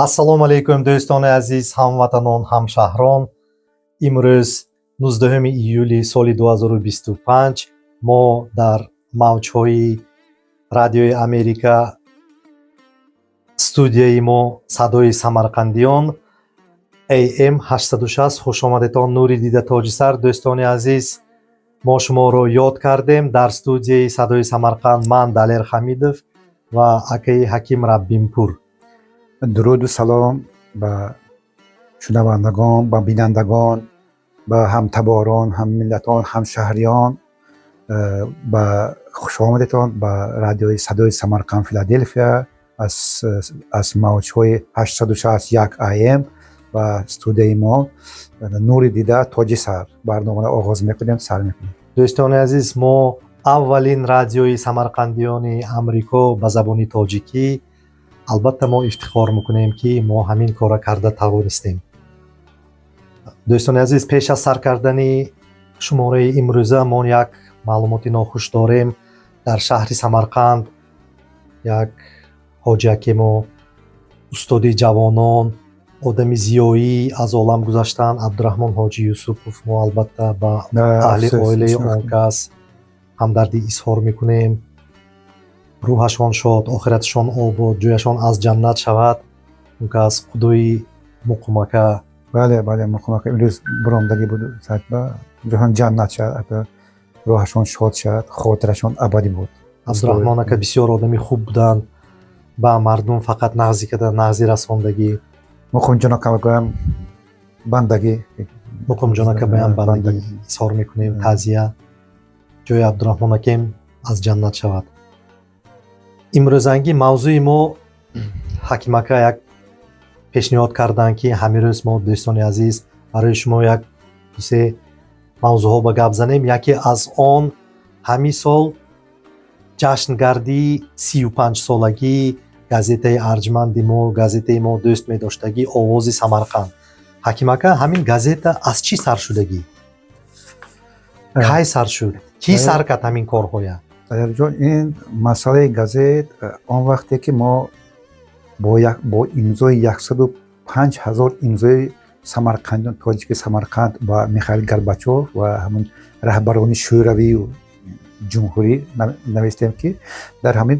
Ассалому алайкум, дӯстони азиз, ҳамватанон, ҳамшаҳрон. Имрӯз 19 июли соли 2025 мо дар мавҷҳои Радиои Америка, студияи мо «Садои самарқандиён», AM 860. Хушомадетон, нури дида, тоҷи сар. Дӯстони азиз, мо шуморо ёд кардем. Дар студияи «Садои Самарқанд» ман, Далер Хамидов, ва акаи Ҳаким Раббинпур. Дуруду салом ба шунавандагон, ба бинандагон, ба ҳамтаборон, ҳаммиллатон, ҳамшаҳриён. Ба хушомадетон ба радиои «Садои Самарқанд», Филаделфия, аз мавҷҳои 861 AM ва студияи мо «Нури дида, тоҷи сар». Барномаро оғоз мекунем, сар мекунем. Дӯстони азиз, мо аввалин радиои самарқандиёни Амрико ба забони тоҷикӣ. Албатта, мо ифтихор мекунем, ки мо ҳамин корро карда тавонистем. Дӯстони азиз, пеш аз сар кардани шумораи имрӯза мо як маълумоти нохуш дорем. Дар шаҳри Самарқанд як ҳоҷиаке мо, устоди ҷавонон, одами зиёӣ аз олам гузаштанд, Абдураҳмон ҳоҷи Юсупов. Мо, албатта, ба аҳли оилаи он кас ҳамдардӣ изҳор мекунем. Рӯҳашон шод, охираташон обод, ҷояшон аз ҷаннат шавад. Он кас худои Муқимака. Бале, Муқимака имрӯз биромдагӣ буд. Ҷоҳон ҷаннат шавад, рӯҳашон шод шавад, хотирашон абадӣ буд. Абдураҳмон ака бисёр одами хуб буданд, ба мардум фақат нағзӣ карда, нағзӣ расондагӣ. Муқимҷон ака гӯям, бандагӣ. Муқимҷон ака баям бандагӣ изҳор мекунем, таъзия. Ҷои Абдураҳмон акем аз ҷаннат шавад. Имрӯзангӣ мавзӯи мо, Ҳакимака як пешниҳод карданд, ки ҳамин рӯз мо, дӯстони азиз, барои шумо як дусе мавзӯъҳо ба гап занем. Яке аз он ҳамин сол ҷашнгардии 35-солагии газетаи арҷманди мо, газетаи мо дӯст медоштагӣ, «Овози Самарқанд». Ҳакимака, ҳамин газета аз чӣ сар шудагӣ, кай сар шуд, кӣ сар кард ҳамин корҳоя? Далерҷон, ин масъалаи газет, он вақте ки мо бо имзои 105 000 имзои самарқандиён, тоҷики Самарқанд, ба Михаил Горбачов ва ҳамун раҳбарони шӯравию ҷумҳурӣ навиштем, ки дар ҳамин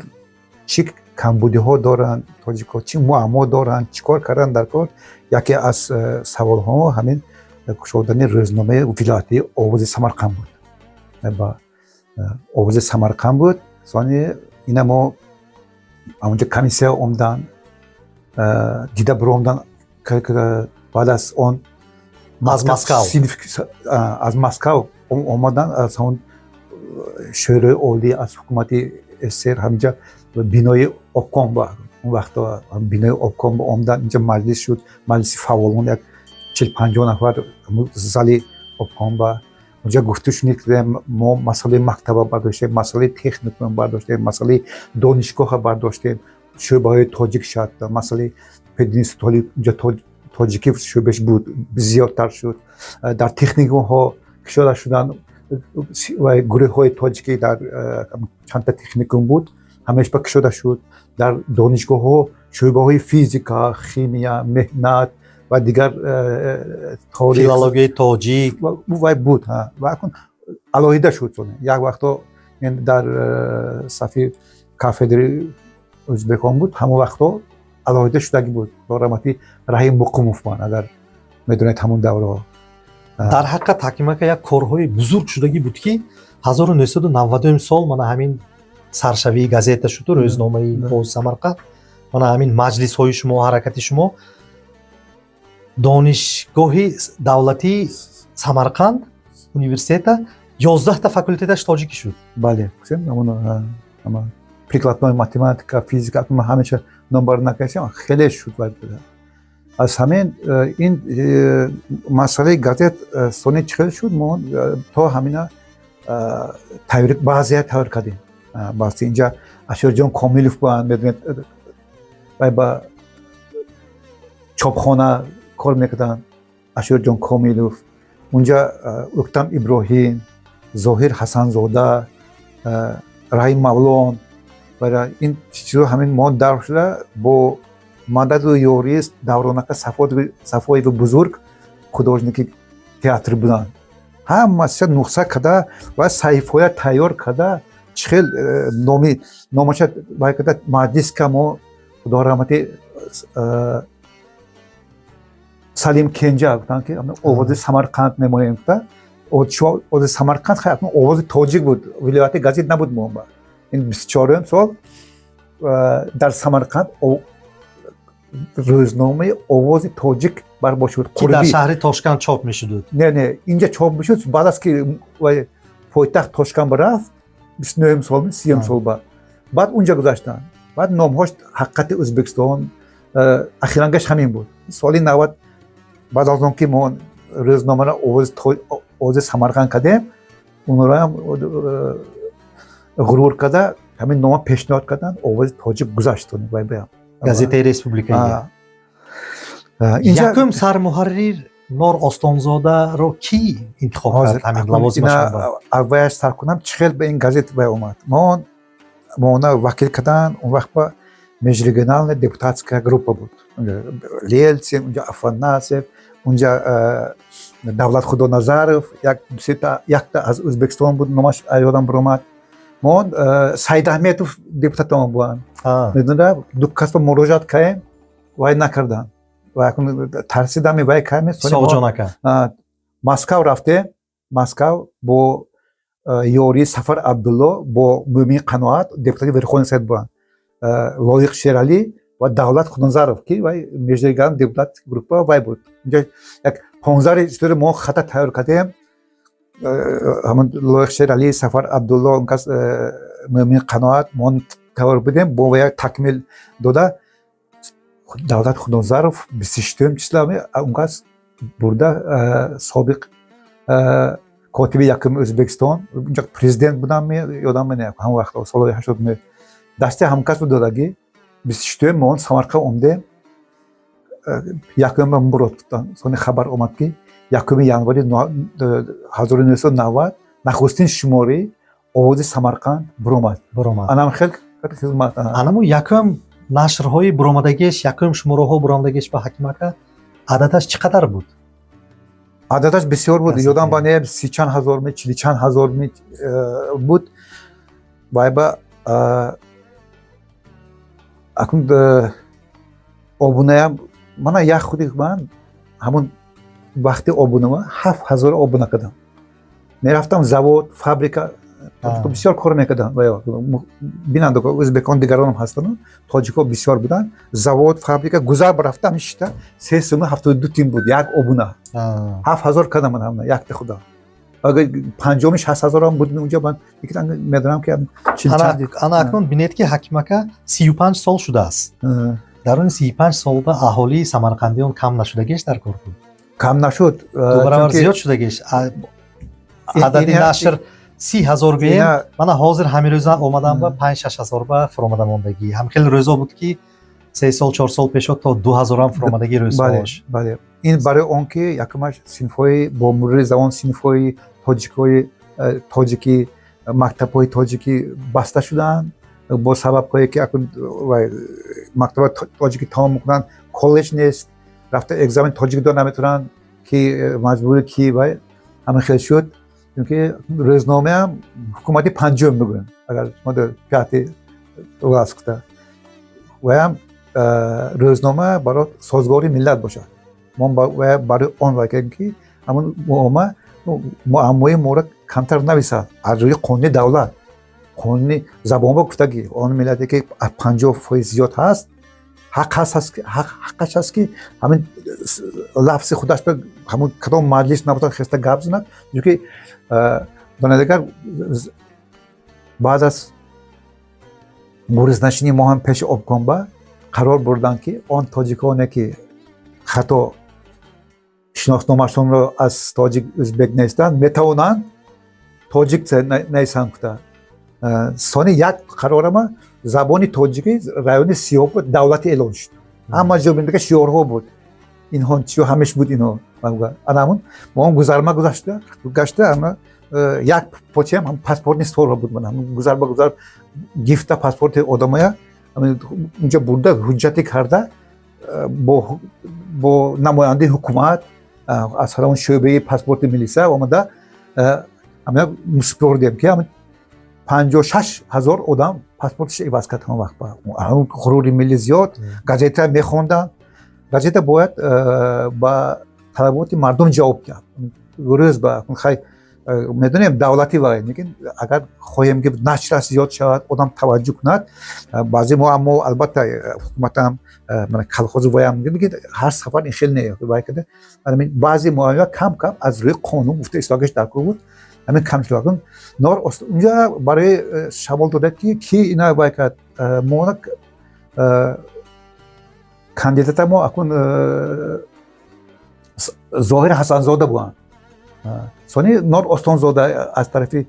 чӣ камбудиҳо доранд тоҷикҳо, чӣ муаммо доранд, чӣ кор карданд дар кор. Яке аз саволҳо ҳамин кушодани рӯзномаи вилоятии «Овози Самарқанд» буд. Ба «Овози Самарқанд» буд. Сони ина мо онҷо комиссия омдан, дида биромдан. Баъд аз он аз Москав. Аз Москав омадан, аз ҳамон Шӯрои Олӣ, аз ҳукумати СССР, ҳаминҷа бинои обком, он вақто бинои обком омдан. Инҷа маҷлис шуд, маҷлиси фаъолон, як 40-50 нафар зали обком ба онҷа гуфту шунид кардем. Мо масъалаи мактаба бардоштем, масъалаи техникум бардоштем, масъалаи донишгоҳа бардоштем, шӯъбаҳои тоҷик шуд, масъалаи пединститути инҷа тоҷикӣ шӯъбаш буд, зиёдтар шуд. Дар техникумҳо кушода шуданд гурӯҳҳои тоҷикӣ, дар чандта техникум буд, ҳамааш ба кушода шуд. Дар донишгоҳҳо шӯъбаҳои физика, химия, меҳнат ва дигар. Филологияи тоҷик. Вай буд ва акун алоҳида шуд. Як вақто дар сафи кафедри ӯзбекон буд, ҳамон вақто алоҳида шудагӣ буд. Раҳмати Раҳим Муқимов, ман агар медонед, ҳамон давраҳо. Дар ҳақиқат, Ҳакимака, як корҳои бузург шудагӣ буд, ки 1990 сол мана ҳамин саршавии газета шуду, рӯзномаи «Овози Самарқанд». Мана ҳамин маҷлисҳои шумо, ҳаракати шумо, Донишгоҳи давлатии Самарқанд, университета, 11-та факултеташ тоҷикӣ шуд. Бале, прикладной математика, физика, ҳамеша номбар накардем, хеле шуд. Аз ҳамин ин масъалаи газет сони чӣ хел шуд, мо то ҳамина баъзея тайёр кардем. Баъзе инҷа Аширҷон Комилов буданд, медонед, вай ба чопхона кор мекарданд. Аширҷон Комилов, унҷа Уктам Иброҳим, Зоҳир Ҳасанзода, Раҳим Мавлон, ин чизо ҳамин мо дар шуда бо Мададу ёрии Давронака Сафоеви бузург, художники театр буданд. Ҳамаша нухса карда ва саҳифаҳоя тайёр карда, чӣ хел номи номаша вай карда маҷлис ка мо, худо раҳмати, Салим Кенҷа гуфтанд, ки «Овози Самарқанд» мемонем, гуфта. «Овози Самарқанд» хай, «Овози тоҷик» буд, вилояти газет набуд. Мо ин 24-ум сол дар Самарқанд рӯзномаи «Овози тоҷик» барбо шуд. Ки дар шаҳри Тошканд чоп мешудуд? Не, инҷа чоп мешуд. Баъд аз ки пойтахт Тошканд рафт, 29-ум сол, 30-ум сол ба баъд унҷа гузаштанд. Баъд номҳош «Ҳақиқати Ӯзбекистон», ахирангаш ҳамин буд. Соли 90, баъд аз он ки мо рӯзномаро «Овози Самарқанд» кардем, онроам ғурур карда, ҳамин нома пешниҳод карданд, «Овози тоҷик» гузашт. Газетаи республикаи якум сармуҳаррир Нор Остонзодаро кӣ интихоб кард ҳамин лавозимашон? Авваяш сар кунам, чӣ хел ба ин газет вай омад. Мо она вакил карданд. Он вақт ба межрегиональная депутатская группа буд, Ельцин, унҷа Афанасьев, унҷа Давлат Худоназаров, якта аз Ӯзбекистон буд, номаш ёдам биромад. Мо Саидахметов депутатон буданд. Медонда, ду кас ба муроҷиат кардем, вай накарданд ва тарсидами вай кардем. Соғҷон ака. Москав рафтем. Москав бо ёрии Сафар Абдулло, бо Мӯмин Қаноат, депутати Верховный Совет буданд, Лоиқ Шералӣ ва Давлат Худоназаров, ки вай межрегиональный депутат группа вай буд. Унҷа як 15 истори мо хата тайёр кардем. Ҳамон Лоиқ Шералӣ, Сафар Абдулло, он кас, Мӯмин Қаноат, мо тайёр будем, бо вай такмил дода. Давлат Худоназаров 26-уми числа он кас бурда, собиқ котиби якуми Ӯзбекистон, унҷа президент будам, ёдам менеяд, ҳамон вақт, солҳои 89, дасти ҳамкас буд додагӣ. 26-уми мо Самарқанд омдем, якуми мурод гуфтанд. Сони хабар омад, ки 1 январи 1990 нахустин шумораи «Овози Самарқанд» буромад. Буромад. Анам хел хизмат. Анаму якум нашрҳои буромадагиш, якум шумораҳо буромадагиш ба, Ҳаким ака, ададаш чӣ қадар буд? Ададаш бисёр буд. Ёдам ба не, си чанд ҳазор ми, чили чанд ҳазор ми буд. Вайба акун обунаям мана як худи ман ҳамон вақти обунама 7000 обуна кардам. Мерафтам завод, фабрика, бисёр кор мекардам. Бинанд, ӯзбекон, дигаронам ҳастану тоҷикҳо бисёр буданд. Завод, фабрика гузар рафтам, шишта 3 сӯми 72 тин буд як обуна. 7000 кардам ман ҳамна якта худам. Агар панҷоми 60 ҳазорам буд унҷа, ман медонам, ки Ана акнун бинед, ки, Ҳаким ака, 35 сол шудааст. Дар он 35 сол ба аҳолии самарқандиён кам нашудагиш дар кор буд? Кам нашуд. Ду барабар зиёд шудагиш. Адади нашр 30 000 гӯем, мана ҳозир ҳамин рӯза омадам, ба 5-6 ҳазор ба фуромада мондагӣ. Ҳам хеле рӯзо буд, ки 3 сол, 4 сол пешо то 2000-ам фуромадагӣ рӯзҳош. Бале, ин барои он ки якумаш синфҳои бо мурури замон синфҳои тоҷикҳои тоҷикӣ, мактабҳои тоҷикӣ баста шуданд бо сабабҳое, ки акун мактаби тоҷикӣ тамом мекунанд, коллеҷ нест, рафта экзамен тоҷикӣ дода наметавонанд, ки маҷбури ки вай ҳамин хел шуд. Чунки рӯзномаам ҳукумати панҷум мегӯянд, агар шумо пятый власть гуфта, ваям рӯзнома барои созгори миллат бошад. Мо барои он вай кардем, ки ҳамон муаммои моро камтар нависад. Аз рӯи қонуни давлат, қонуни забонба гуфтагӣ, он миллате ки аз 50% зиёд ҳаст, ҳаққаш ҳаст, ки ҳамин лафзи худаш ба ҳамон кадом маҷлис набошад, хеста гап занад. Чунки донадагар, баъд аз гуризнашинии мо ҳам пеши обкомба қарор бурданд, ки он тоҷиконе, ки хато шиносномашонро аз тоҷик, ӯзбек нестанд, метавонанд тоҷик нависанд, гуфта. Сони як қарорама забони тоҷикӣ райони Сиёб давлатӣ эълон шуд. Ҳама ҷо биндага шиорҳо буд, инҳо чиё ҳамеш буд инҳо. Анамун мо он гузарма гузашта гашта, ама як почаам ҳам паспортни столро буд. Ман гузар ба гузар гифта паспорти одамоя унҷа бурда, ҳуҷҷате карда. Бо намояндаи ҳукумат аз ҳамон шӯъбаи паспорти милиса омада муспордем, ки 56 000 одам паспорташ иваз кард. Ҳамон вақт ғурури милли зиёд, газета мехонданд. Газета бояд ба талаботи мардум ҷавоб диҳад. Рӯз ба хай медонем, давлатӣ вай, лекин агар хоҳем, ки нашраш зиёд шавад, одам таваҷҷӯҳ кунад, баъзе мо, аммо албатта ҳукуматам, колхозу ваям, ҳар сафар ин хел не вай карда. Баъзе муайян кам кам аз рӯи қонун гуфта ислоҳгаш дар кор буд. Ҳамин кам шуд. Нор унҷа барои савол додад, ки ки ина вай кард. Мо кандидата мо акун Зоҳир Ҳасанзода буданд, сони Нор Остонзода аз тарафи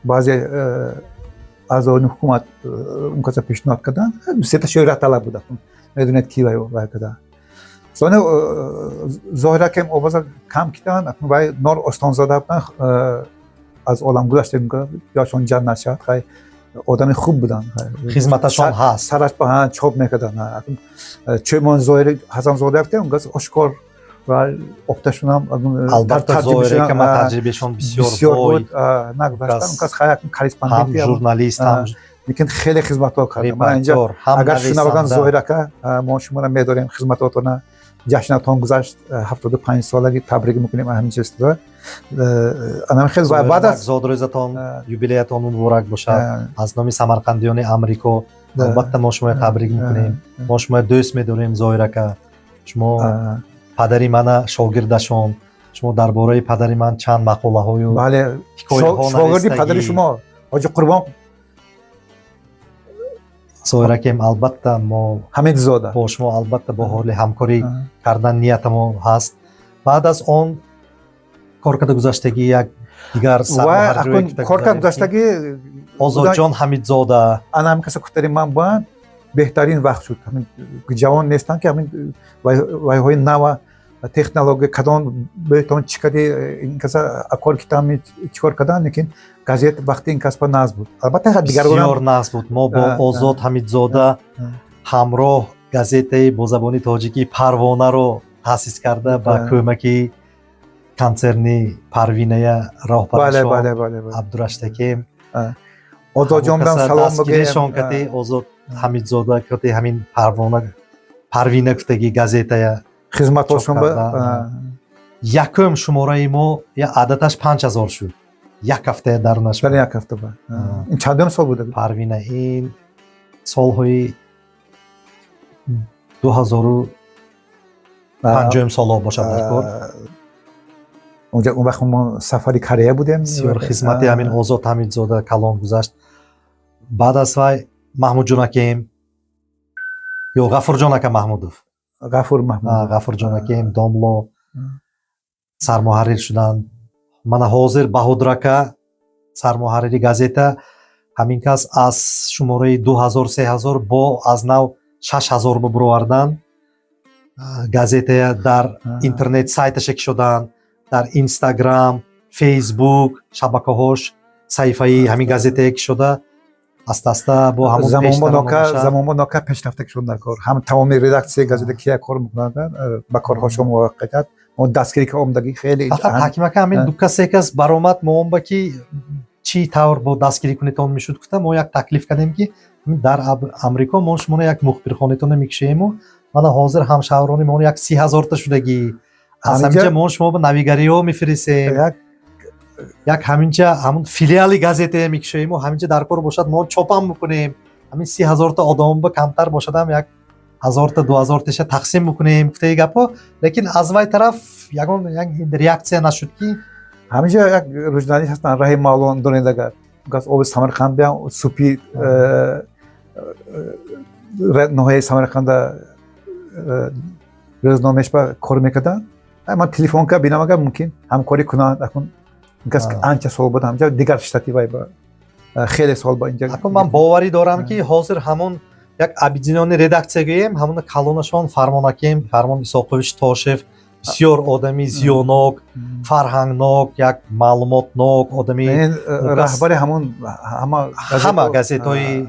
баъзе аъзони ҳукумат он каса пешниҳод карданд. Сета шӯҳратталаб буд, медонед, ки вай карда. Сони Зоҳир акем овоза кам киданд, вай Нор Остонзода буданд, аз олам гузашта, ҷошон ҷаннат шавад. Хай, одами хуб буданд. Хизматашон ҳаст. Сараш ба чоп мекарданд. Чӯмон Зоҳир Ҳасанзода гуфтем, он кас ошкор ва офташунам. Албатта, Зоҳир таҷрибаашон бисёр буд, нагузаштан. Он кас хай корреспондент, ҳам журналист, ҳам лекин хеле хизматҳо кард. Инҷа агар шунаваган, Зоҳир ака, мо шуморо медорем, хизматотона. Ҷашнатон гузашт, 75 солагӣ, табрик мекунем ҳамин чизро. Анам хел баъд аз зодрӯзатон, юбилеятон муборак бошад аз номи самарқандиёни Амрико. Албатта, мо шуморо табрик мекунем, мо шуморо дӯст медорем, Зоҳир ака. Шумо падари мана шогирдашон, шумо дар бораи падари ман чанд мақолаҳою Бале, шогирди падари шумо Ҳоҷи Қурбон. Зоҳир акем, албатта, мо Ҳамидзода. бо шумо албатта бо ҳоли ҳамкорӣ кардан ниятамо ҳаст. Баъд аз он кор карда гузаштагӣ як дигар кор карда гузаштагӣ. Озодҷон Ҳамидзода. Ана ҳамин каса гуфтари ман буданд, беҳтарин вақт шуд. Ҳамин ҷавон нестанд, ки ҳамин вайҳои нава, технология кадом бетон чӣ кади, ин каса кор китами чӣ кор кардан, лекин газет вақти ин касба нағз буд, албатта. Бисёр нағз буд. Мо бо Озод Ҳамидзода ҳамроҳ газетаи бо забони тоҷикӣ «Парвонаро» таъсис карда, ба кӯмаки консерни «Парвиная», роҳбарашон Абдураштакем. Озодҷондан салом. Дастгиришон кати Озод Ҳамидзода кати ҳамин «Парвона», «Парвина» гуфтаги газетая хизматошон. Якум шумораи мо я ададаш 5000 шуд як ҳафтая дарунаш. Бале, як ҳафта. Ба ин чандум сол буда? «Парвина» ин солҳои 2005-ум солҳо бошад дар кор. Онҷа он вақт мо сафари Корея будем. Бисёр хизмати ҳамин Озод Ҳамидзода калон гузашт. Баъд аз вай Маҳмудҷон акем ё Ғафурҷон ака Маҳмудов. Ғафур Маҳмудов. Ғафурҷон акем домло сармуҳаррир шуданд. Мана ҳозир Баҳодур ака сармуҳаррири газета. Ҳамин кас аз шумораи 2000, 3000 бо аз нав 6000 бубуровардан газетая, дар интернет сайташа кушоданд, дар Инстаграм, Фейсбук шабакаҳош саҳифаи ҳамин газетае кушода, аста аста бо ҳамон замонбо нока пешрафта шуд дар кор. Ҳам тамоми редаксияи газета кия кор мекунанд, ба корҳошон муваффақият, мо дастгирӣ ки омдагӣ хеле. Фақат, ҳаким ака, ҳамин ду кас, се кас баромад моомба, ки чӣ тавр бо дастгирӣ кунетон мешуд гуфта, мо як таклиф кардем, ки дар Амрико мо шуморо як мухбирхонатона мекушоему. Мана ҳозир ҳамшаҳрони мо як 30 000-та шудагӣ, аз ҳаминҷа мо шумо ба навигариҳо мефиристем, як ҳаминҷа ҳамун филиали газетае мекушоему, ҳаминҷа дар кор бошад, мо чопам мекунем. Ҳамин 30 000-та одамба камтар бошадам, як ҳазорта, 2000-таша тақсим мекунем гуфтаи гапҳо, лекин аз вай тараф ягон як реаксия нашуд, ки Ҳаминҷа як журналист ҳастанд, Раҳим Мавлон, донедагар газ оби Самарқанд биям супи ноҳияи Самарқанда рӯзномааш ба кор мекарданд. Ман телефон кард, бинам, агар мумкин ҳамкорӣ кунанд. Акун кас анча сол буд ҳамҷа дигар штати вай ба хеле сол ба инҷа. Акун ман боварӣ дорам, ки ҳозир ҳамон як объединённый редаксия гӯем, ҳамон калонашон Фармон акем, Фармон Исоқович Тошев, бисёр одами зиёнок, фарҳангнок, як маълумотнок одами. Раҳбари ҳамон ҳама газетҳои.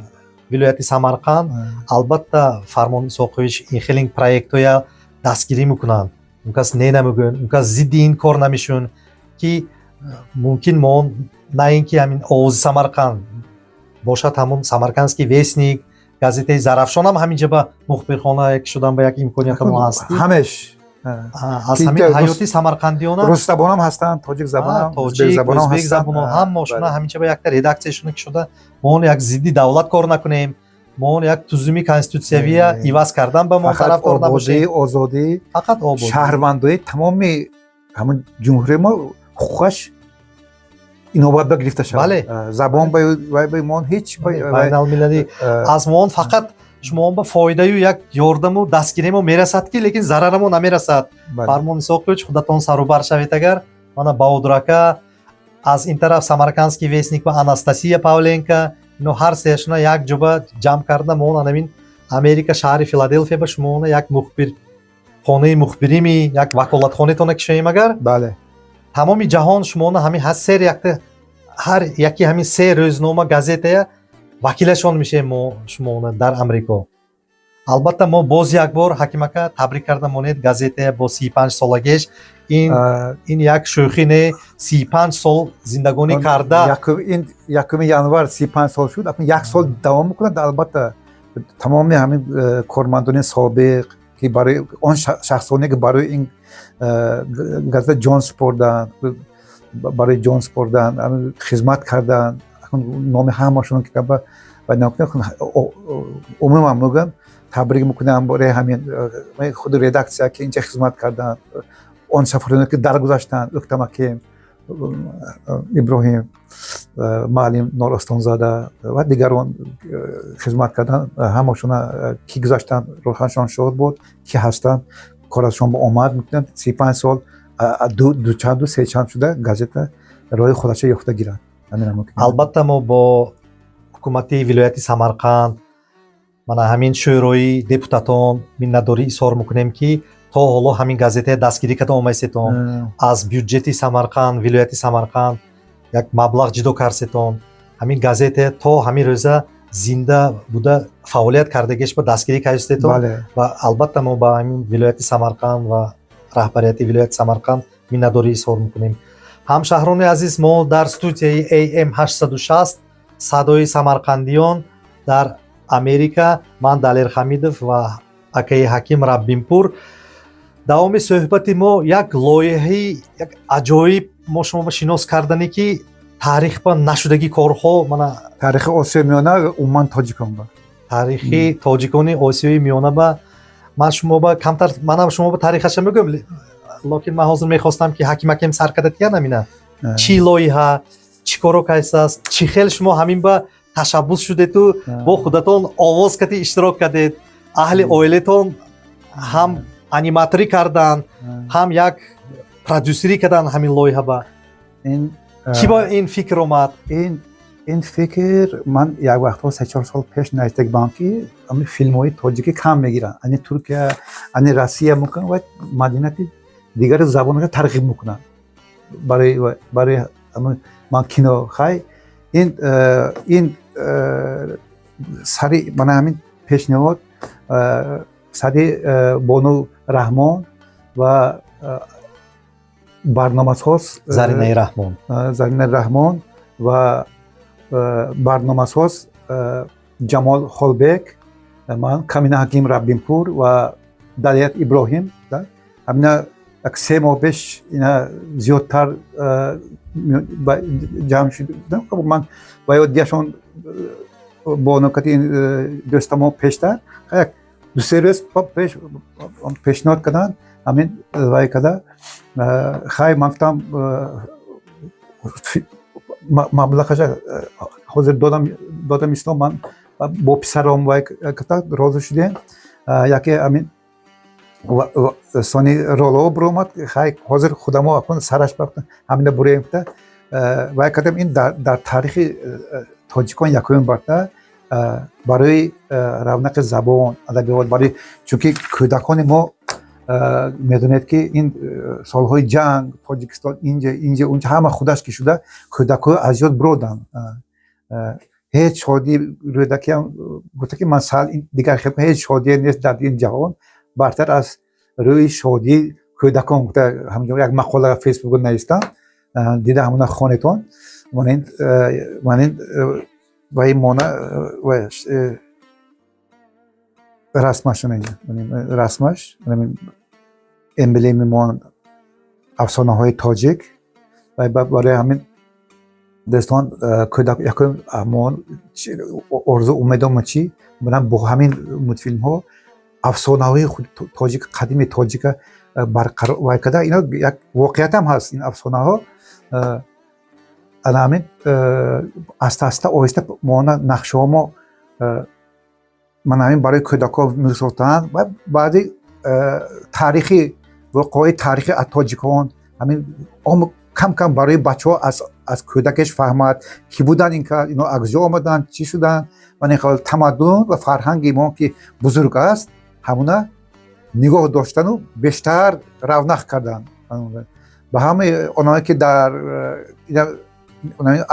Вилояти Самарқанд, албатта, Фармон Исоқович ин хелин проектҳоя дастгирӣ мекунанд. Он кас не намегӯянд, он кас зидди ин кор намешаванд, ки мумкин мо на ин ки ҳамин «Овози Самарқанд» бошад, ҳамун «Самаркандский вестник», газетаи «Зарафшон» ҳам ҳаминҷа ба мухбирхона як шудан ба як имконият мо ҳаст. Ҳамеш. Аз ҳамин ҳаёти самарқандиёна. Русзабонам ҳастанд, тоҷикзабонам. Тоҷик, ӯзбек забоно ҳамашона ҳаминҷа ба якта редаксияшона ки шуда, мо он як зидди давлат кор накунем, мо он як тузуми конститутсиявия иваз кардан ба мо тарафдор набошем. Озодӣ. Фақат ободӣ. Шаҳрвандои тамоми ҳамун ҷумҳурии мо ҳуқуқаш инобат ба гирифта шавад. Забон ба мон ҳеҷ. Байналмилалӣ аз мон фақат шумо ба фоидаю як ёрдаму дастгиримо мерасад, ки лекин зарарамо намерасад. Фармон Исоқович, худатон сарубар шавед. Агар мана Баҳодур ака, аз ин тараф «Самаркандский вестник» ва Анастасия Павленко, ино ҳар сеяшона як ҷоба ҷамъ карда, мо анамин Америка, шаҳри Филаделфия ба шумо як мухбир, хонаи мухбирими, як ваколатхонатона кишоем агар. Тамоми ҷаҳон шумона ҳамин ҳар сер якта, ҳар яки ҳамин се рӯзнома, газетая вакилашон мешем мо шумона дар Амрико. Албатта, мо боз як бор, Ҳаким ака, табрик карда монед газетая бо 35 солагеш. Ин як шӯхӣ не, 35 сол зиндагонӣ карда. Ин 1 январ 35 сол шуд, акнун як сол давом мекунад. Албатта, тамоми ҳамин кормандони собиқ, ки барои он шахсоне, ки барои ин газета ҷон супорданд, барои ҷон супорданд, хизмат карданд, номи ҳамашон китоба ва умуман мегӯям, табрик мекунам барои ҳамин худи редаксия, ки инҷа хизмат карданд, он сафароне, ки даргузаштанд: Ӯктам Аким, Иброҳим Маълим, Норостонзода ва дигарон хизмат карданд. Ҳамашона, ки гузаштанд, рӯҳашон шод буд, ки ҳастанд, корашон ба омад мекунанд. 35 сол дучанду сечанд шуда газета роҳи худаша ёфта гирад. Албатта, мо бо ҳукумати вилояти Самарқанд, мана ҳамин Шӯрои депутатон миннатдорӣ изҳор мекунем, ки то ҳоло ҳамин газетая дастгирӣ карда омайсетон, аз бюҷети Самарқанд, вилояти Самарқанд як маблағ ҷудо карсетон, ҳамин газета то ҳамин рӯза зинда буда фаъолият кардагиш ба дастгирӣ кардистетон. Ва албатта, мо ба ҳамин вилояти Самарқанд ва раҳбарияти вилояти Самарқанд миннатдорӣ изҳор мекунем. Ҳамшаҳрони азиз, мо дар студияи AM 860, «Садои самарқандиён» дар Америка, ман Далер Ҳамидов ва акаи Ҳаким Раббинпур. Давоми суҳбати мо як лоиҳаи як аҷоиб мо шумо ба шинос кардане, ки таърих ба нашудагӣ корҳо мана. Таърихи Осиёи Миёна, умуман тоҷикон ба. Таърихи тоҷикони Осиёи Миёна ба ман шумо ба камтар, манам шумо ба таърихаша мегӯям, локин ман ҳозир мехостам, ки Ҳаким акем сар карда тиян амина чӣ лоиҳа, чӣ коро кайсааст, чӣ хел шумо ҳамин ба ташаббус шудету бо худатон овоз кати иштирок кардед, аҳли оилатон ҳам аниматорӣ карданд, ҳам як продюсерӣ карданд ҳамин лоиҳа ба. Кӣ ба ин фикр омад? Ин фикр ман як вақтҳо 3-4 сол пеш наздик бам, ки ҳамин филмҳои тоҷикӣ кам мегиранд, ани Туркия, ани Россия мекунанд ва маданияти дигари забонашо тарғиб мекунанд. Барои ман кино хай ин сари мана ҳамин пешниҳод сари Бону Раҳмон ва барномасоз Заринаи Раҳмон. Заринаи Раҳмон ва барномасоз Ҷамол Холбек, ман Камина Ҳаким Раббинпур ва Далер Иброҳим ҳамина як 3 моҳ пеш ина зиёдтар ҷамъ шуд. Ман ва ё диашон бо нукати дӯстамо пештар як 2-3 рӯз пеш пешниҳод карданд ҳамин вай када. Хай, ман гуфтам, маблағаша ҳозир додам ислом. Ман бо писаром вай ката розӣ шудем. Яке ҳамин сони роло биромад. Хай, ҳозир худамо акун сараш ҳамина буреем гуфта вай кардем. Ин дар таърихи тоҷикон якумин барта барои равнақи забон, адабиёт, барои чунки кӯдакони мо, медонед, ки ин солҳои ҷанг Тоҷикистон инҷа, инҷа, унҷа ҳама худаш ки шуда, кӯдакҳо аз ёд бироданд. Ҳеҷ шодии, Рӯдакиам гуфта, ки ман сал дигар хел, ҳеҷ шодие нест дар ин ҷаҳон бартар аз рӯи шодии кӯдакон гуфта, ҳамҷо як мақола Фейсбук навистам, дида ҳамона хонетон. Манин ваи мона расмаш, расмаш эмблеми мо, афсонаҳои тоҷик. Барои ҳамин, дӯстон, кӯдак якум мо орзу умедомо чӣ ман бо ҳамин мультфилмҳо афсонаҳои худ тоҷик, қадими тоҷика барқарор вай карда. Ино як воқеиятам ҳаст, ин афсонаҳо. Ана ҳамин аста аста, оҳиста мона нақшаҳо мо ман ҳамин барои кӯдакҳо месохтанд ва баъди таърихи, воқеаҳои таърихи аз тоҷикон ҳамин кам кам барои бачаҳо аз кӯдакеш фаҳмад, ки буданд ин, ино аз куҷо омаданд, чӣ шуданд. Ва ин хел тамаддун ва фарҳанги мо, ки бузург аст, ҳамуна нигоҳ доштану бештар равнақ кардан. Ба ҳамаи оное, ки дар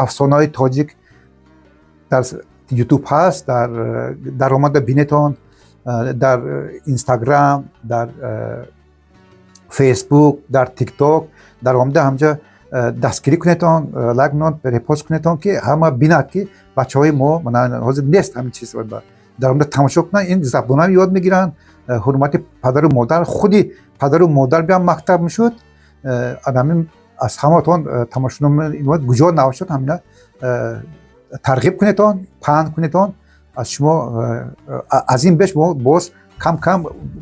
афсонаҳои тоҷик дар Ютуб ҳаст, дар даромада бинетон, дар Инстаграм, дар Фейсбук, дар Тикток даромада ҳамҷа дастгирӣ кунетон, лайк кунон, репост кунетон, ки ҳама бинад, ки бачаҳои мо ҳозир нест ҳамин чиз, даромада тамошо кунанд, ин забонам ёд мегиранд, ҳурмати падару модар, худи падару модар биям мактаб мешуд. Ҳамин аз ҳаматон тамошоно куҷо набошад, ҳамина тарғиб кунетон, паҳн кунетон. Аз шумо аз ин беш мо боз кам кам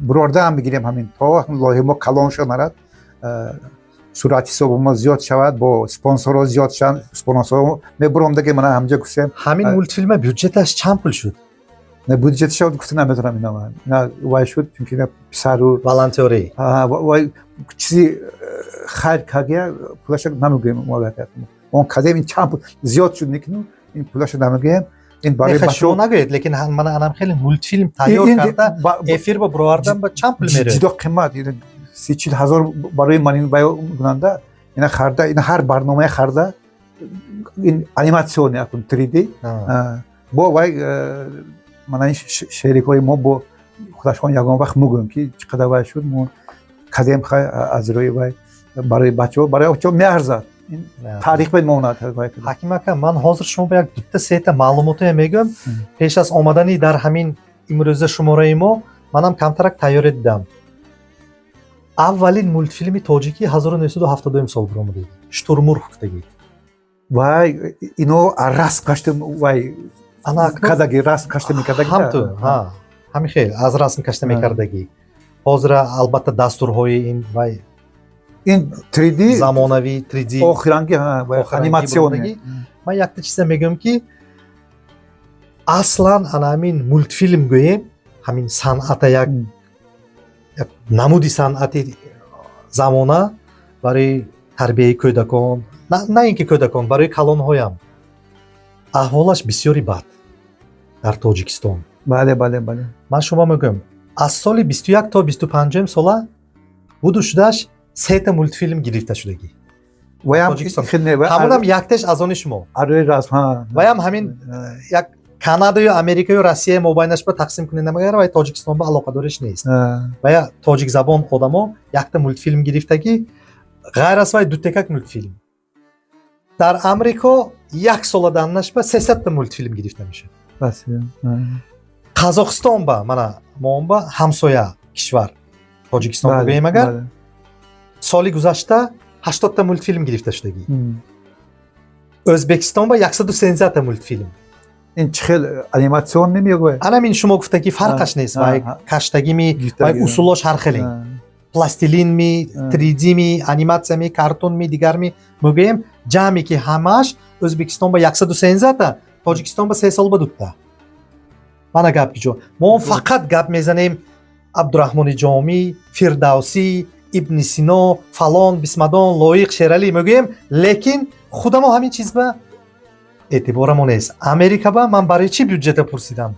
бурордаам мегирем, ҳамин то лоиҳаи мо калон шуд, нарад, сурати ҳисоби мо зиёд шавад, бо спонсорҳо зиёд шаванд, спонсорҳо мебуромдаги мана ҳамҷа гуфтем. Ҳамин мультфилма бюджеташ чанд пул шуд? Не, бюджеташа гуфта наметавонам. Ина ина вай шуд, чунки ина писару волонтёрӣ. Вай чизи хайр кардия, пулаша намегӯем. Мо он кардем, ин чанд пул зиёд шуд, некину ин пулаша намегӯем. Ин барои шумо нагӯед, лекин мана анам хеле мультфилм тайёр карда, эфир ба бировардан ба чанд пул меравад? Ҷудо қимат, 30-40 ҳазор барои ман ин баё кунанда, ина харда, ина ҳар барномаи харда, ин аниматсиони акун 3D бо вай. Мана ин шерикҳои мо бо худашон ягон вақт мегӯем, ки чӣ қадар вай шуд, мо кардем. Хай, аз рӯи вай барои бачаҳо, барои бачаҳо меарзад, ин таърих мемонад. Ҳаким ака, ман ҳозир шумо ба як дута сета маълумотое мегӯям. Пеш аз омадани дар ҳамин имрӯза шумораи мо манам камтарак тайёрӣ дидам. Аввалин мультфилми тоҷикӣ 1972 сол баромадед, Штурмурғ гуфтагӣ. Вай ино расм кашта, вай кадаги, расм кашта мекардаги. Ҳамту ҳамин хел аз расм кашта мекардагӣ. Ҳозира, албатта, дастурҳои ин вай ин 3D. Замонавӣ 3D. Охиранги аниматсиони. Ман якта чиза мегӯям, ки аслан ана ҳамин мультфилм гӯем, ҳамин санъата, як намуди санъати замона барои тарбияи кӯдакон, на ин ки кӯдакон, барои калонҳоям аҳволаш бисёри бад дар Тоҷикистон. Бале, бале, бале. Ман шумо мегӯям, аз соли 21 то 25-ум сола буду шудаш сета мультфилм гирифта шудагӣ. Ваям Тоҷикистон. Хеле Ҳамонам яктеш аз они шумо. Арои расм. Ваям ҳамин як Канадаю, Америкаю, Россия мобайнаш ба тақсим кунед намагар, вай Тоҷикистон ба алоқадориш нест. Вая тоҷикзабон одамо якта мультфилм гирифтагӣ, ғайр аз вай дутекак мультфилм. Дар Амрико як сола даннаш ба 300-та мультфилм гирифта мешавад. Қазоқистон ба, мана моон ба ҳамсоя кишвар Тоҷикистон бигӯем агар, соли гузашта 80-та мультфилм гирифта шудагӣ. Ӯзбекистон ба 113-та мультфилм. Ин чӣ хел, аниматсион намегӯяд? Анамин шумо гуфта, ки фарқаш нест, вай каштагими, вай усулош ҳар хеле, пластилинми, 3D-ми, аниматсиями, картунми, дигарми мегӯем, ҷамъе ки ҳамааш Ӯзбекистон ба 113-та, Тоҷикистон ба 3 сол ба дута. Мана гап ки ҷо мо фақат гап мезанем Абдураҳмони Ҷомӣ, Фирдавсӣ, Ибни Сино, фалон бисмадон, Лоиқ Шералӣ мегӯем, лекин худамо ҳамин чиз ба эътиборамо нест. Америка ба ман барои чӣ бюджета пурсидам?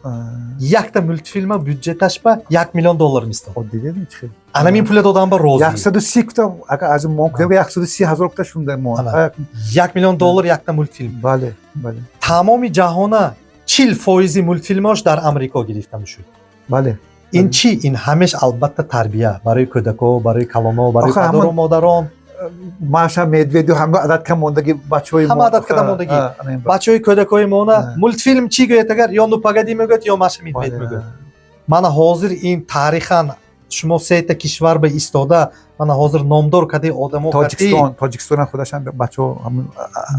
Якта мультфилма бюджеташ ба 1 миллион доллар мистод. Анамин пула додам ба розӣ. 130 кута, агар аз мо кунем, 130 ҳазор кута шунда мо. 1 миллион доллар якта мультфилм. Бале, бале. Тамоми ҷаҳона. 40 фоизи мултфилмош дар Амрико гирифта мешуд. Ин чӣ? Ин ҳамеш, албатта, тарбия барои кӯдако, барои калоно, барои Охе, падару модарон. Маша Медведю ҳама адат ка мондагӣ бачаҳои. Ҳама адат када мондагӣ. Бачаҳои, кӯдакои мона мултфилм чӣ гӯяд агар, ё «Ну погоди» мегӯяд, ё «Маша Медведь» мегӯяд. Мана ҳозир ин таърихан шумо сета кишвар ба истода, мана ҳозир номдор кадаи одамо. Тоҷикистон, Тоҷикистон худашам бачаҳо.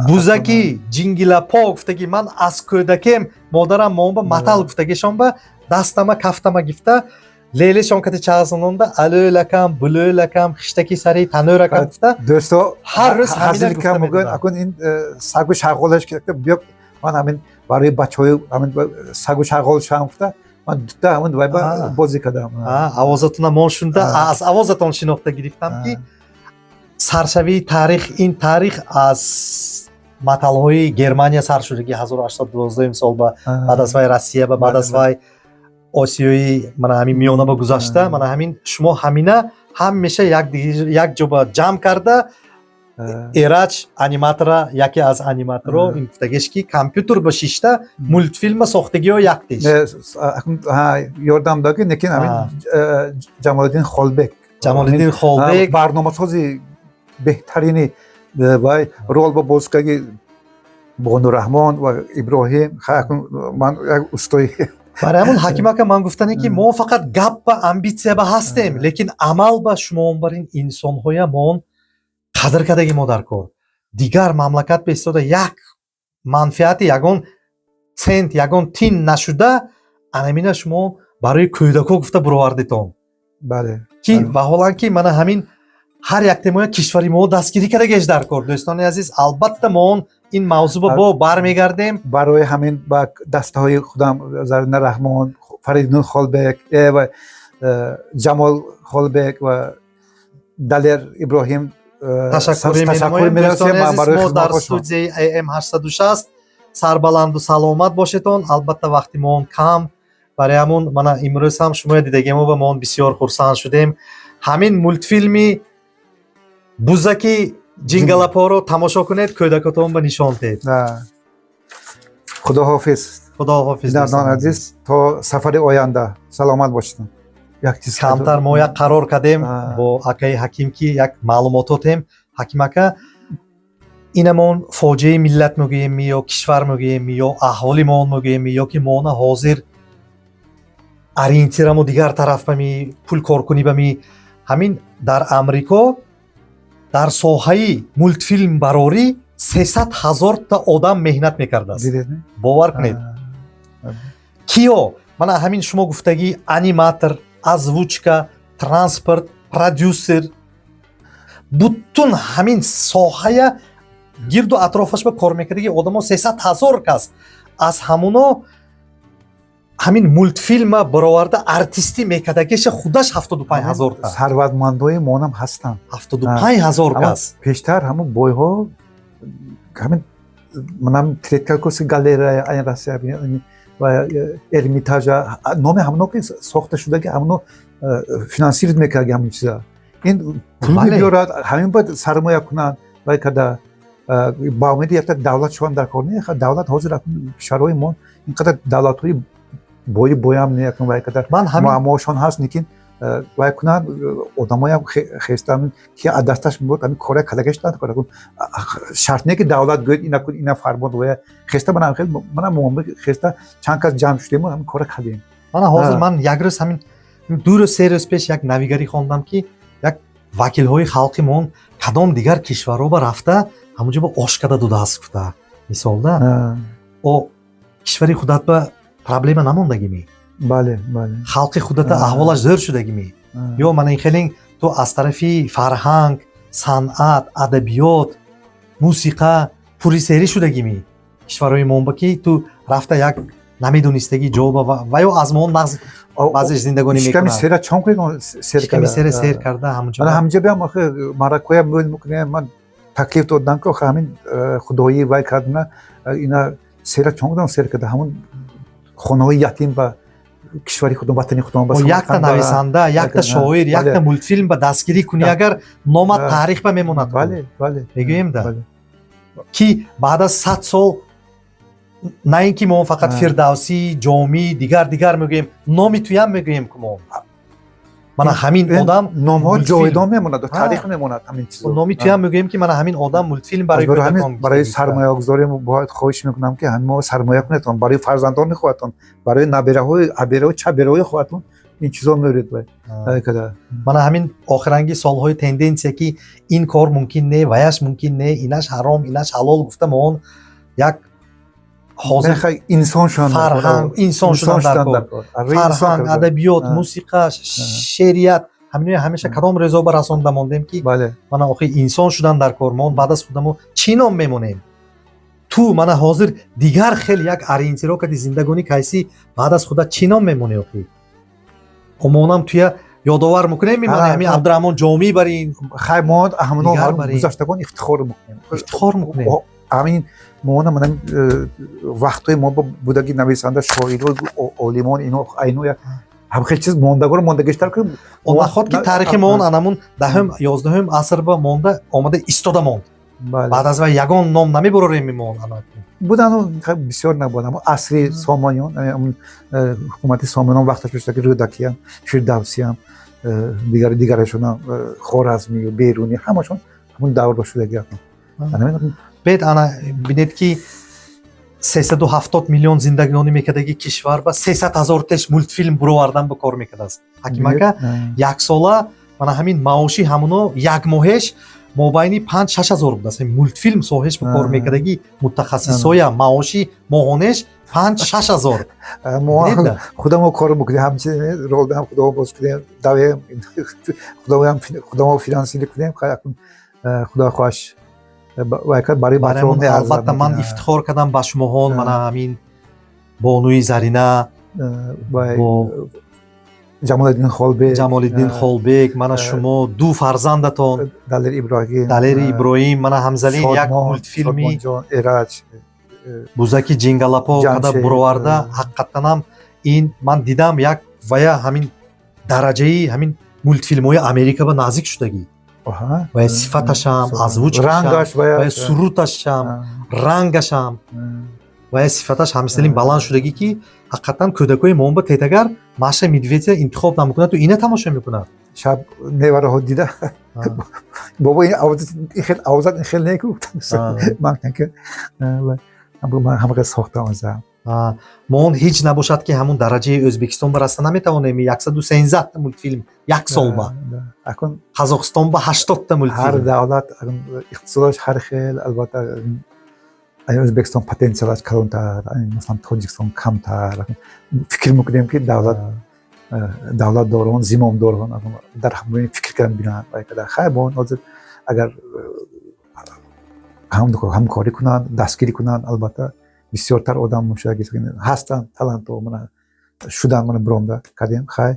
Бузаки ҷингилапо гуфтагӣ, ман аз кӯдакем модарам момба матал гуфтагишон ба дастама кафтама гифта, лелешон кати чағзононда, алӯлакам, булӯлакам, хиштаки сари танӯракам гуфта. Дӯсто. Ҳар рӯз ҳамина ҳазил гуфта ка мегӯяд. медодам. Акун ин сагу шағолаш биё, ман ҳамин барои бачаҳои ҳамин сагу шағолшам гуфта, ман дута ҳамин вайба бозӣ кардам. Овозатона мон шунда, аз овозатон шинохта гирифтам, ки саршавии таърих, ин таърих аз маталҳои Германия сар шудаги 1812 сол ба, баъд аз вай Россия ба, баъд аз вай Осиёи мана ҳамин миёна ба гузашта. Мана ҳамин шумо ҳамина ҳамеша як ҷо ба ҷамъ карда. Эраҷ аниматора, яке аз аниматоро, ин гуфтагиш, ки компютер ба шишта мултфилма сохтагиҳо яктеш. Ёрдам доги, лекин ҳамин Ҷамолиддин Холбек. Ҷамолиддин Холбек. Барномасози беҳтарини вай рол ба бозикаги Бону Раҳмон ва Иброҳим. Ман як устои. Барои ҳамон, Ҳаким ака, ман гуфтане, ки мо фақат гап ба амбитсия ба ҳастем, лекин амал ба шумо бар ин инсонҳоя мон қадр кардаги мо дар кор. Дигар мамлакат ба истода як манфиати ягон цент, ягон тин нашуда, анамина шумо барои кӯдако гуфта буровардитон. Ки ваҳолан ки мана ҳамин ҳар як темоя кишвари мо дастгирӣ кардагеш дар кор. Дӯстони азиз, албатта, мо он ин мавзӯъ ба бо бармегардем. Барои ҳамин ба дастаҳои худам Зарина Раҳмон, Фаридун Холбек ва Ҷамол Холбек ва Далер Иброҳим ташаккур менамоем. Дӯстони азиз, мо дар студияи AM 860. Сарбаланду саломат бошедон. Албатта, вақти мо он кам, барои ҳамун мана имрӯз ҳам шумоя дидагимо ва мо он бисёр хурсанд шудем. Ҳамин мултфилми «Бузаки ҷингалапоро» тамошо кунед, кӯдакотон ба нишон диҳед. Худоҳофиз. Худоҳофиз. Бинандагони азиз, то сафари оянда саломат бошед. Як чиз камтар мо як қарор кардем бо акаи Ҳаким, ки як маълумототем. Ҳаким ака, инамон фоҷиаи миллат мегӯем ё кишвар мегӯем ё аҳволи моон мегӯем, ё ки моона ҳозир ориентирамо дигар тараф бами, пул коркунӣ бами. Ҳамин дар Амрико дар соҳаи мултфилм барорӣ 300 000-та одам меҳнат мекардааст. Бовар кунед, киё мана ҳамин шумо гуфтагӣ: аниматор, озвучка, транспорт, продюсер, бутун ҳамин соҳая гирду атрофаш ба кор мекардаги одамо 300 000 кас. Аз ҳамуно ҳамин мултфилма бароварда артистӣ мекардагиша худаш 75 000 та. Сарватмандои монам ҳастанд. 75 000 кас. Пештар ҳамун бойҳо ҳамин манам Третьяковский галерея айн Россия ва Эрмитажа, номи ҳамоно ки сохта шудаги, ҳамоно финансировать мекардаги. Ҳамин чиза ин пул мебиёрад, ҳамин бояд сармоя кунанд. Вай карда ба умеди якта давлат шудан дар кор не. Давлат ҳозир кишварҳои мо инқадар давлатҳои бои боям не, вай карда муаммоҳошон ҳаст, лекин вай кунанд одамоям хеста, ки аз дасташ мебуд, ҳамин кора кардагаш. Шарт не, ки давлат гӯяд ина кун, ина фармон. Вая хеста манам хел, манам хеста чанд кас ҷамъ шудему ҳамин кора кардем. Мана ҳозир ман як рӯз, ҳамин 2 рӯз, 3 рӯз пеш як навигарӣ хондам, ки як вакилҳои халқи мон кадом дигар кишварҳо ба рафта, ҳамонҷо ба ош када додааст гуфта, мисолда. О кишвари худат ба проблема намондагими? Бале, бале. Халқи худата аҳволаш зӯр шудагими? Ё мана ин хеле ту аз тарафи фарҳанг, санъат, адабиёт, мусиқа пурисерӣ шудагими кишварҳои монба, ки ту рафта як намедонистагӣ ҷо ба ва ё аз мо нағз баъзеш зиндагонӣ шиками мекунад. Сера чон кунед, сер. Шиками сера сер карда ҳамонҷо. Мана ҳаминҷа биям, охи маъракоя мӯл мекунем. Ман таклиф додам, ки охи ҳамин худоӣ вай кардана, ина сера чон кунам, сер карда ҳамун хонаҳои ятим ба кишвари худон, ватани худон ба О, якта Самарқанд нависанда, якта шоир, якта мултфилм ба дастгирӣ кунӣ, агар номат таърих ба мемонад. Бале, бале. Мегӯем да. Бале. Ки баъд аз 100 сол. На ин ки мо фақат Фирдавсӣ, Ҷомӣ, дигар дигар мегӯем, номи туям мегӯем, ки мо мана ҳамин одам номҳо мультфилм. Ҷовидон мемонад, таърих мемонад ҳамин чизо. Номи туям мегӯем, ки мана ҳамин одам мультфилм барои барои ҳамин кӯдакон барои гуфта. Сармоягузорӣ бояд хоҳиш мекунам, ки ҳамин мо сармоя кунедон барои фарзандони худатон, барои набираҳои, абераҳои, чабераҳои худатон ин чизо меоред бояд. Мана ҳамин охиранги солҳои тенденсия, ки ин кор мумкин не, ваяш мумкин не, инаш ҳаром, инаш ҳалол гуфта, мо он як ҳозир инсон шудан. Фарҳанг, инсон шудан дар кор, фарҳанг, адабиёт, мусиқа, шеърият, ҳаминои ҳамеша кадом резо ба расонда мондем, ки мана охи инсон шудан дар кор. Мо баъд аз худамо чӣ ном мемонем? Ту мана ҳозир дигар хел як ориентиро кади зиндагонӣ кайсӣ, баъд аз худа чӣ ном мемонӣ? Охи омонам туя ёдовар мекунем, мемонем ҳамин Абдураҳмон Ҷомӣ бар ин. Хай, мо ҳамоно Дигар бар ин. Гузаштагон ифтихор мекунем. Ифтихор мекунем. Ҳамин моона мана вақтҳои мо будаги нависанда, шоиро, олимон, ино айно як ҳам хел чиз мондагор мондагиштар ки. Он наход ки таърихи мо он анамун 10-ум, 11-ум аср ба монда омада истода монд. Баъд аз вай ягон ном намебурорем мо ана. Будану бисёр набуд, аммо асри Сомониён, ҳукумати Сомониён вақташ бишта, ки Рӯдакиям, Фирдавсиям, дигар дигарашонам, Хоразмию Берунӣ, ҳамашон ҳамун давр ба шудаги. Бед ана бинед, ки 370 миллион зиндагонӣ мекардаги кишвар ба 300 ҳазор теш мультфилм буровардан ба кор мекардааст, Ҳакимака. Яксола мана ҳамин маоши ҳамуно як моҳеш мобайни 5-6 ҳазор будааст. Ҳамин мультфилм соҳеш ба кор мекардаги мутахассисоя маоши моҳонеш 5-6 ҳазор. Мо Бинед да? Худамо кор мекунем, ҳамчунин ролдаам худамо боз кунем, давем, худоям худамо финансировать кунем. Хай, акун худо хоҳаш вай кард барои барои бачаҳо ҳамон меарзад. Албатта, ман ифтихор кардам ба шумоҳон. Мана ҳамин бонуи Зарина вай бо Ҷамолиддин Холбек. Ҷамолиддин Холбек, мана шумо ду фарзандатон. Далер Иброҳим. Далери Иброҳим, мана ҳамзалин як Шодмон, мультфилми Шодмонҷон, Эраҷ. Бузаки ҷингалапо када Ҷамшед, буроварда. Ҳақиқатанам ин ман дидам, як вая ҳамин дараҷаи ҳамин мультфилмҳои Америка ба наздик шудагӣ ва сифаташам, озвучкашам рангаш вая ва суруташам, рангашам ва сифаташ ҳамсалин баланд шудагӣ, ки ҳақиқатан кӯдакои мо ба тетагар Маша Медведя интихоб намекунад, ина тамошо мекунад. Шаб невараҳо дида: «Бобо, ин овозат ин хел, овозат ин хел неку». Ман гуфтам, ки ман ҳамақа сохтам азам. Мо он ҳеҷ набошад, ки ҳамун дараҷаи Ӯзбекистон ба раста наметавонем, 113 та мультфилм як сол ба Акун Қазоқистон ба 80 та ҳар мультфилм. Давлат акун иқтисодаш ҳар хел, албатта. Ай Ӯзбекистон потенсиалаш калонтар, ай масалан Тоҷикистон камтар. Акун фикр мекунем, ки давлатдорон, зимомдорон акун дар ҳамин фикр кардан бинанд. Вай када хай, мо ҳозир агар ҳамкорӣ кунанд, дастгирӣ кунанд, албатта, бисёртар одам мушаги ҳастанд, талантҳо мана шудан, мана биромда кардем. Хай,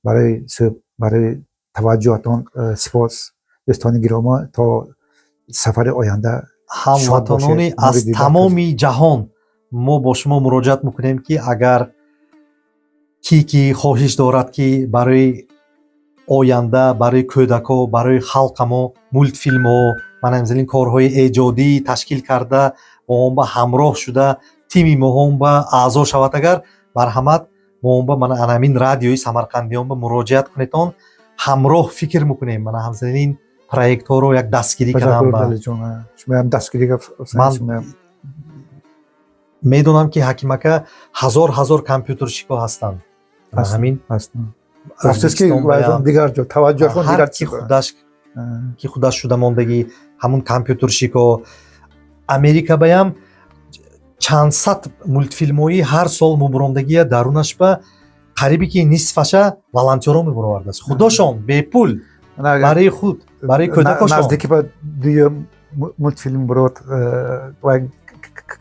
барои таваҷҷӯҳатон сипос, дӯстони гиромӣ, то сафари оянда. Ҳамватанони Шод бошед, аз нури дида. тамоми ҷаҳон, мо бо шумо муроҷиат мекунем, ки агар ки хоҳиш дорад, ки барои оянда, барои кӯдако, барои халқамо мультфилмҳо, мана ҳамзалин корҳои эҷодӣ ташкил карда, бо он ба ҳамроҳ шуда, тими моҳон ба аъзо шавад, агар марҳамат, мо он ба мана анамин радиои Самарқандиён ба муроҷиат кунедон, ҳамроҳ фикр мекунем, мана ҳамзалин проектҳоро як дастгирӣ кардан Ташаккур, ба Далиҷон, шумоям дастгирӣ. Ман шумоям. Медонам, ки Ҳакимака ҳазор ҳазор компютерщикҳо ҳастанд. Мана Ҳастанд. ҳамин Ҳастанд, афсӯс, ки Ӯзбекистон баям дигар ҷо таваҷҷӯҳшон ҳар дигар ки худаш, ки худаш шуда мондагӣ, ҳамун компютерщикҳо Америка баям чанд сад мультфилмҳои ҳар сол мубурондагия, дарунаш ба қарибе ки нисфаша волонтёрон мебуровардааст, худошон бепул, барои худ, барои кӯдакошон. Наздики ба дуюм мультфилм бурод ва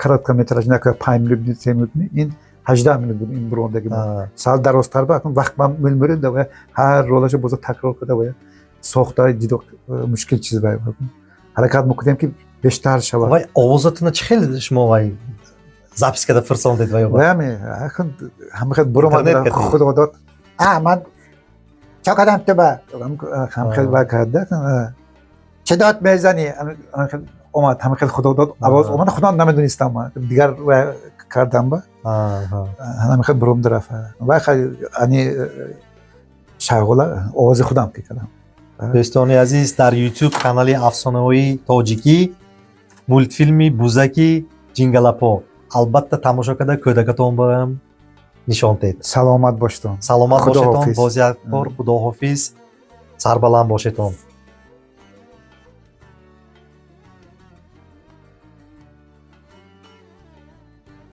короткометраж, на 5 минут, 3 минут, ин 18 минут буд ин бурондаги. Сал дарозтар ба акун вақт ман мемурем да, ҳар ролаша боза такрор карда ва сохта ҷидо мушкил чиз ба ҳаракат мекунем, ки бештар шавад. Вай овозатона чӣ хел шумо вай запись карда фирсондед вай? Ваями акун ҳамахел буромад. Интернет кардед. Худо дод, а ман чо кардам, ту ба ҳамхел вай карда, чӣ дод мезанӣ. Омад, ҳама хел худо дод, овоз омад, худам намедонистам, ман дигар вай кардам ба ҳама хел бурумда рафт. Вай ани шағола овози худам ки кардам. Дӯстони азиз, дар YouTube канали Афсонаҳои тоҷикӣ мултфилми Бузаки Ҷингалапо, албатта, тамошо карда, кӯдакатон барам нишон дед. Саломат бошедон. Саломат бошедон. Худоҳофиз. Боз як бор худоҳофиз, сарбаланд бошедон.